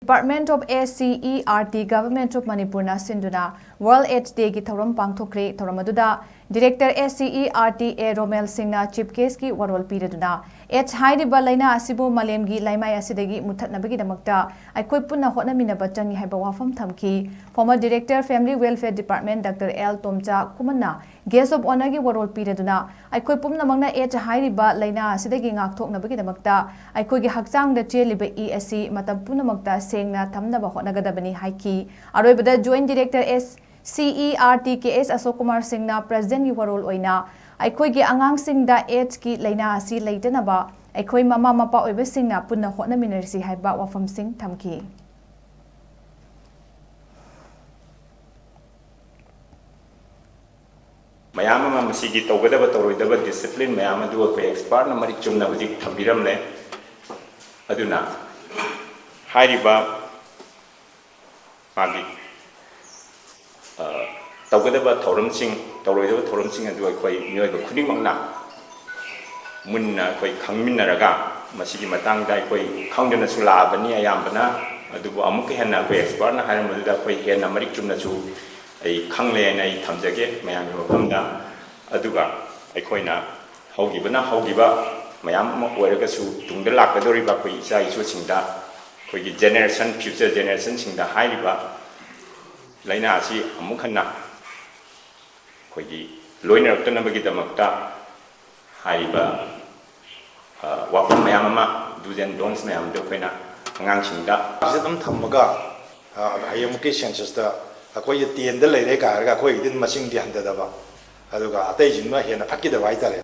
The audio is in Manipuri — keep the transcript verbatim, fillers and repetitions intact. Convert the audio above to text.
Department of S C E R T, Government of Manipurꯅ ꯁꯤꯟꯗꯨꯅ World AIDS Dayꯒꯤ ꯊꯧꯔꯝ ꯄꯥꯡꯊꯣꯛꯈ꯭ꯔꯦ꯫ ꯊꯧꯔꯝ ꯑꯗꯨꯗ Director S C E R T A ꯔꯣꯃꯦꯜ ꯁꯤꯡꯅ Chief Guestꯀꯤ ꯋꯥꯔꯣꯜ ꯄꯤꯔꯗꯨꯅ AIDS ꯍꯥꯏꯔꯤꯕ ꯂꯥꯏꯅꯥ ꯑꯁꯤꯕꯨ ꯃꯥꯂꯦꯝꯒꯤ ꯂꯩꯃꯥꯏ ꯑꯁꯤꯗꯒꯤ ꯃꯨꯠꯊꯠꯅꯕꯒꯤꯗꯃꯛꯇ ꯑꯩꯈꯣꯏ ꯄꯨꯟꯅ ꯍꯣꯠꯅꯃꯤꯟꯅꯕ ꯆꯪꯏ ꯍꯥꯏꯕ ꯋꯥꯐꯝ ꯊꯝꯈꯤ꯫ Former Director Family Welfare Department Doctor L ꯇꯣꯝꯆꯥ ꯈꯨꯃꯟꯅ Guest of Honourꯒꯤ ꯋꯥꯔꯣꯜ ꯄꯤꯔꯗꯨꯅ ꯑꯩꯈꯣꯏ ꯄꯨꯝꯅꯃꯛꯅ AIDS ꯍꯥꯏꯔꯤꯕ ꯂꯥꯏꯅꯥ ꯑꯁꯤꯗꯒꯤ ꯉꯥꯛꯊꯣꯛꯅꯕꯒꯤꯗꯃꯛꯇ ꯑꯩꯈꯣꯏꯒꯤ ꯍꯛꯆꯥꯡꯗ ꯆꯦꯜꯂꯤꯕ ꯏ ꯑꯁꯤ ꯃꯇꯝ ꯄꯨꯝꯅꯃꯛꯇ ꯁꯦꯡꯅ ꯊꯝꯅꯕ ꯍꯣꯠꯅꯒꯗꯕꯅꯤ ꯍꯥꯏꯈꯤ꯫ ꯑꯔꯣꯏꯕꯗ Joint Director S C E R T K S ꯑꯁꯣꯛ ꯀꯨꯃꯥꯔ ꯁꯤꯡꯅ Presidentꯀꯤ ꯋꯥꯔꯣꯜ ꯑꯣꯏꯅ ꯑꯩꯈꯣꯏꯒꯤ ꯑꯉꯥꯡꯁꯤꯡꯗ AIDSꯀꯤ ꯂꯥꯏꯅꯥ ꯑꯁꯤ ꯂꯩꯇꯅꯕ ꯑꯩꯈꯣꯏ ꯃꯃꯥ ꯃꯄꯥ ꯑꯣꯏꯕꯁꯤꯡꯅ ꯄꯨꯟꯅ ꯍꯣꯠꯅꯃꯤꯟꯅꯔꯁꯤ ꯍꯥꯏꯕ ꯋꯥꯐꯝꯁꯤꯡ ꯊꯝꯈꯤ꯫ ꯃꯌꯥꯝ ꯑꯃ ꯃꯁꯤꯒꯤ ꯇꯧꯒꯗꯕ ꯇꯧꯔꯣꯏꯗꯕ discipline ꯃꯌꯥꯝ ꯑꯗꯨ ꯑꯩꯈꯣꯏ expertꯅ ꯃꯔꯤꯛ ꯆꯨꯝꯅ ꯍꯧꯖꯤꯛ ꯊꯝꯕꯤꯔꯝꯂꯦ꯫ ꯑꯗꯨꯅ ꯍꯥꯏꯔꯤꯕ ꯃꯥꯒꯤ, ꯑ, ꯇꯧꯒꯗꯕ ꯊꯧꯔꯝꯁꯤꯡ, ꯇꯧꯔꯣꯏꯗꯕ ꯊꯧꯔꯝꯁꯤꯡ ꯑꯗꯨ ꯑꯩꯈꯣꯏ ꯃꯤꯑꯣꯏꯕ ꯈꯨꯗꯤꯡꯃꯛꯅ ꯃꯨꯟꯅ ꯑꯩꯈꯣꯏ ꯈꯪꯃꯤꯟꯅꯔꯒ ꯃꯁꯤꯒꯤ ꯃꯇꯥꯡꯗ ꯑꯩꯈꯣꯏ ꯈꯪꯗꯅꯁꯨ ꯂꯥꯛꯑꯕꯅꯤ ꯑꯌꯥꯝꯕꯅ, ꯑꯗꯨꯕꯨ ꯑꯃꯨꯛꯀ ꯍꯦꯟꯅ ꯑꯩꯈꯣꯏ expertꯅ ꯍꯥꯏꯔꯝꯕꯗꯨꯗ ꯑꯩꯈꯣꯏ ꯍꯦꯟꯅ ꯃꯔꯤꯛ ꯆꯨꯝꯅꯁꯨ ꯑꯩ ꯈꯪꯂꯦ ꯍꯥꯏꯅ ꯑꯩ ꯊꯝꯖꯒꯦ ꯃꯌꯥꯝꯒꯤ ꯃꯐꯝꯗ꯫ ꯑꯗꯨꯒ ꯑꯩꯈꯣꯏꯅ ꯍꯧꯈꯤꯕꯅ ꯍꯧꯈꯤꯕ ꯃꯌꯥꯝ ꯑꯃ ꯑꯣꯏꯔꯒꯁꯨ ꯇꯨꯡꯗ ꯂꯥꯛꯀꯗꯧꯔꯤꯕ ꯑꯩꯈꯣꯏ ꯏꯆꯥ ꯏꯁꯨꯁꯤꯡꯗ ꯑꯩꯈꯣꯏꯒꯤ generation, future generationꯁꯤꯡꯗ ꯍꯥꯏꯔꯤꯕ ꯂꯥꯏꯅꯥ ꯑꯁꯤ ꯑꯃꯨꯛ ꯍꯟꯅ ꯑꯩꯈꯣꯏꯒꯤ ꯂꯣꯏꯅꯔꯛꯇꯅꯕꯒꯤꯗꯃꯛꯇ ꯍꯥꯏꯔꯤꯕ, ꯑ, ꯋꯥꯐꯝ ꯃꯌꯥꯝ ꯑꯃ, do's and don'ts ꯃꯌꯥꯝꯗꯨ ꯑꯩꯈꯣꯏꯅ ꯑꯉꯥꯡꯁꯤꯡꯗ ꯁꯤꯗ ꯑꯗꯨꯝ ꯊꯝꯃꯒ, ꯑ, ꯍꯌꯦꯡꯃꯨꯛꯀꯤ censusꯇ ꯑꯩꯈꯣꯏꯁꯦ tenꯗ ꯂꯩꯔꯦ ꯀꯥꯏ ꯍꯥꯏꯔꯒ ꯑꯩꯈꯣꯏꯒꯤꯗꯤ ꯃꯁꯤꯡꯗꯤ ꯍꯟꯊꯗꯕ, ꯑꯗꯨꯒ ꯑꯇꯩꯁꯤꯡꯗꯨꯅ ꯍꯦꯟꯅ ꯐꯠꯈꯤꯗꯕ ꯍꯥꯏꯇꯥꯔꯦ꯫